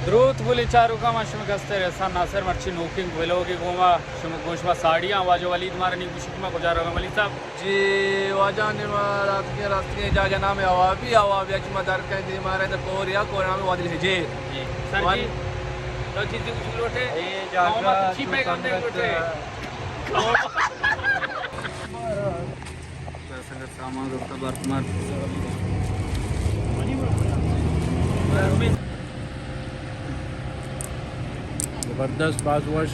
دروت گلیں چاروکاں، ما شمئے گستر احسان ناصر، مرچی نوکیں ویلوگے گوما شمئے گوش ما ساڑی آں۔ واجہ ولید مارا نی گوشی کہ ما کجا روگاں ولید صاحب؟ جی واجہ، نی ما راتکیں، راتکیں جاگہ نام عوابی، عوابی اچ ما در کئیں دی مارا در کوریا، کور نام وادی الحجیر۔ جی۔ سر جی، تو چیزی گوشی لوٹے؟ اے جاگہ ما تو چی پیغام دے لوٹے؟ سنگت سامان زرتہ برت مرت۔ زبردست، باز وش۔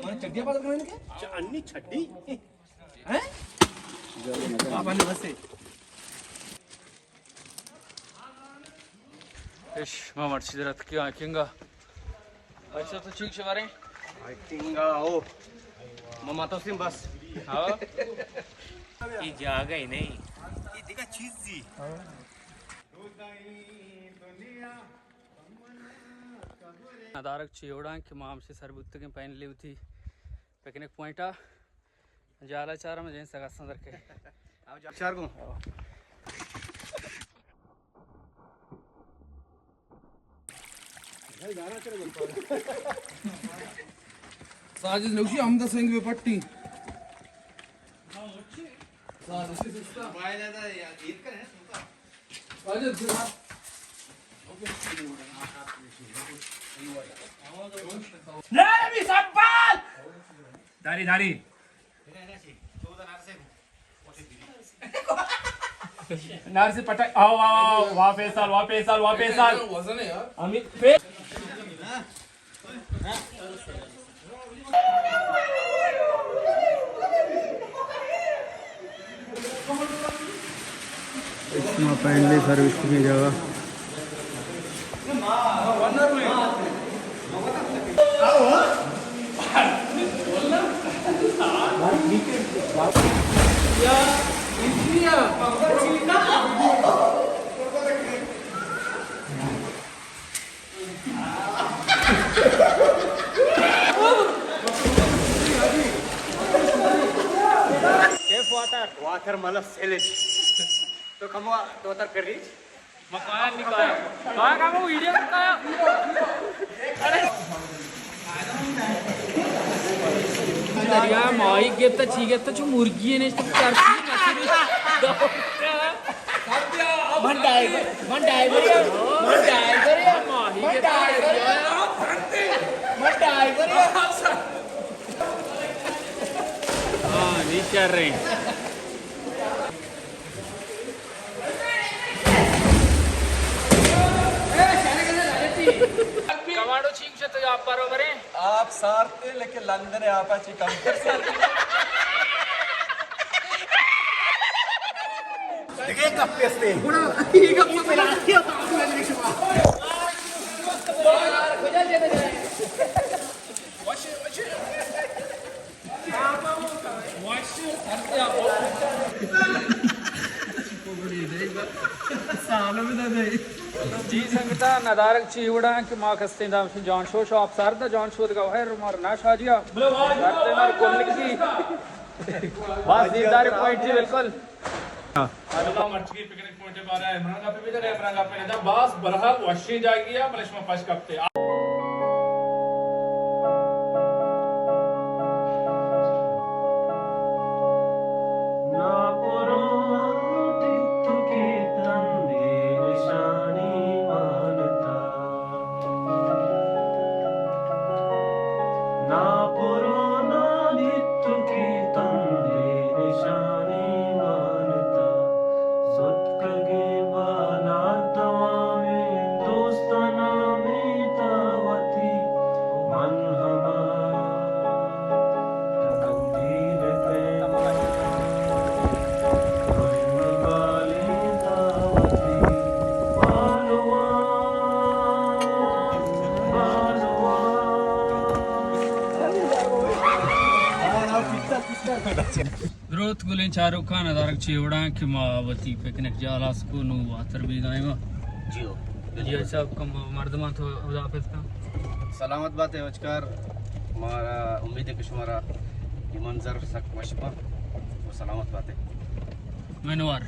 من چڈی پاس کرنے کے؟ چ-، انی چڈی؟ ہیں؟ آپ نے بس سے۔ اش، ما مرچی در اتکیں ہائیکنگ ءَ۔ بچہ تو چیک شمارے؟ ہائیکنگ ءَ، او۔ ما ماتوسیم بس۔ ہاں۔ اے جاگہ ہی نہیں۔ اے دگہ چیزی۔ ندارگ چیوڑاں کہ ما ہمشی سر بوتگیں پائنلی وتی پکنک پوائنٹ ءَ۔ جالا چارم جنس اگستان در کے۔ چار گوں۔ ساجد نوشی ہمدا سنگ بہ پٹی۔ ساجد سستا۔ ساجد سستا۔ نرمی سبال۔ داری، داری۔ نرسی پٹک۔ آو، آو، آو۔ واہ فیصل، واہ فیصل، واہ فیصل۔ وزن ہے یار۔ امی فی- شما پہلی سروس کی جگہ۔ کیف واتر؟ واتر مطلب سیلج۔ تو کمو تو واتر کر رہی؟ ما کایا نہیں کایا۔ کایا کایا، وہ ویڈیو میں کایا۔ دریا ماہی گپتا، چی گپتا، چو مرگی ہے، نشت چرسی۔ من ڈائیور، من ڈائیور، من ڈائیور، من ڈائیور، من ڈائیور۔ ہاں، نہیں چل رہے۔ کمانڈو چی گوشت، تو آپ برابر ہیں؟ آپ سارتے، لیکن لندن ہے، آپ اچھی کم کر سارتے۔ دیکھیں، کب پیستے ہیں؟ جی سنگتاں، ندارگ چی وڑا کہ ما کستیں دام جان شو شو آپ سر دا جان شو دگا ہے، مار نہ شاجیا۔ سر تے مار کلکی۔ بس دیدار پوائنٹ جی بالکل۔ اللہ مرچی پکنک پوائنٹ بارہ عمران گپے بدے، عمران گپے ندا، باز برحال وشیں جاگہے، بلے شما پش کپتے۔ ناپرو نادیتکی تندے نشانی مانتا، ستکگیں بالاد توامیں دوستاں نامیتا وتی، من ہما تقدیر ءِ رنگ بالیتا وتی، بالواں، بالواں۔ دروت گلیں چاروکاں، ندارگ چی وڑاں کہ ما وتی پکنک جاہ ہلاس کو، نوں واتر بیگائیں ما۔ جی ہو۔ جی اچھا، کم مردماں تو خدا حافظ کن۔ سلامت بات ہے وچکار، مارا امید ہے کہ شمارا یہ منظر سک وش با۔ و سلامت باتے۔ منوار۔